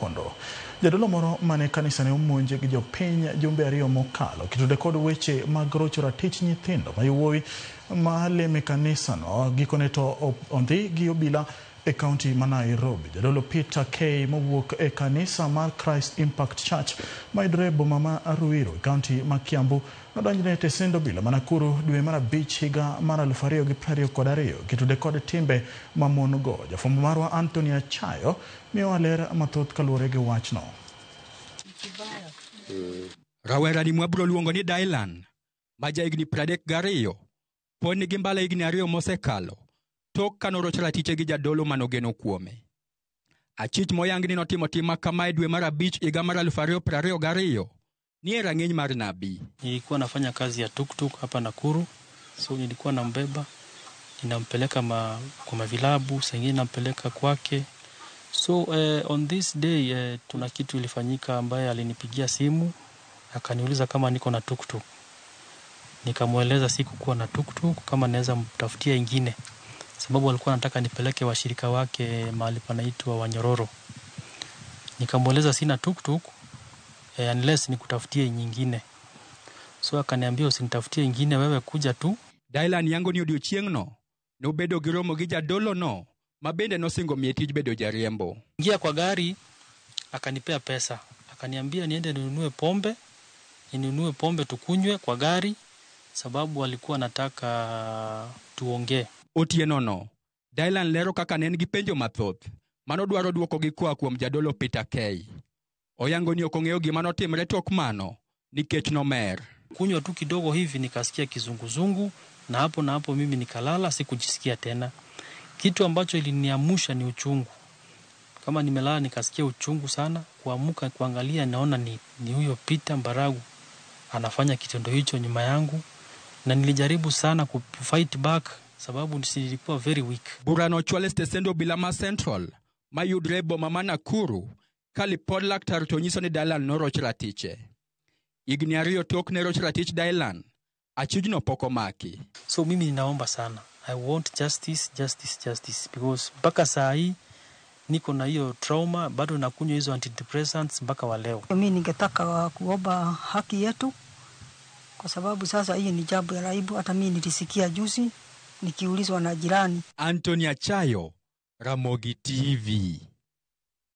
mopondo. Jadolo moro mane kanisa ne omonj gi jopiny jumbe 2 mokalo kitude kod weche mag rocho ratich nyithindo ma yowuowi ma leme kanisano gikone to ondhi gi obila e kaunti ma Nairobi. Jadolo Peter K mowuok e kanisa mar Christ Impact Church mayudore e boma ma Ruiru e kaunti ma Kiambu nodonjne e tesend obila ma Nakuru dwe mar 5 higa mar 2022 kitude kod timbe mamon go. Jafwambo marwa Anthony Achayo miyowa ler mathoth kaluwore gi wachno. Rawera ni mwabro luongo ni Dylan ma jahigni 32 pod nigi mbala higni 2 mosekalo tok kanoroch ratiche gi jadolo manogeno kuome. Achich moyang ni notimo tim ma kama e dwe mar 5 higa mar 2022 ni e rang'iny mar nabii. Nilikuwa nafanya kazi ya tuktuk hapa Nakuru, so nilikuwa nambeba ninampeleka kwa mavilabu, saa ingine nampeleka kwake. So on this day tuna kitu ilifanyika ambaye alinipigia simu akaniuliza kama niko na tuktuk. Nikamweleza sikukuwa na tuktuk, kama naweza mtafutia ingine, sababu alikuwa anataka nipeleke washirika wake mahali panaitwa Wanyororo. Nikamweleza sina tuktuk unless nikutafutie nyingine. So akaniambia usinitafutie nyingine, wewe kuja tu. Dylan yango ni odiochieng'no nobedo gi romo gi jadolo no ma bende nosingo miye tij bedo jariembo. Ingia kwa gari akanipea pesa, akaniambia niende ninunue pombe, ninunue pombe tukunywe kwa gari, sababu alikuwa anataka tuongee. Otieno no, Dylan lero kaka ne en gi penjo mathoth manodwaro duoko gi koa kuom jadolo Peter K. Oyango ni ok ong'eyo gima notimre tok mano nikech nomer. Kunywa tu kidogo hivi nikasikia kizunguzungu, na hapo mimi nikalala, sikujisikia tena. Kitu ambacho iliniamsha ni uchungu. Kama nimelala nikasikia uchungu sana, kuamuka kuangalia naona ni huyo Peter Mbaragu anafanya kitendo hicho nyuma yangu, na nilijaribu sana ku fight back sababu nilikuwa very weak. Burano chwale stesend obila ma Central mayudre e boma ma Nakuru ka lipod laktar to nyiso ni Dylan noroch ratiche. Higni 2 tok ne roch ratich Dylan, achijno pok omaki. So mimi ninaomba sana, I want justice, justice, justice, because mpaka saa hii niko na hiyo trauma, bado nakunywa hizo antidepressants mpaka wa leo. Mimi ningetaka kuomba haki yetu, kwa sababu sasa hii ni jambo la aibu. Hata mimi nilisikia juzi nikiulizwa na jirani. Anthony Achayo, Ramogi TV.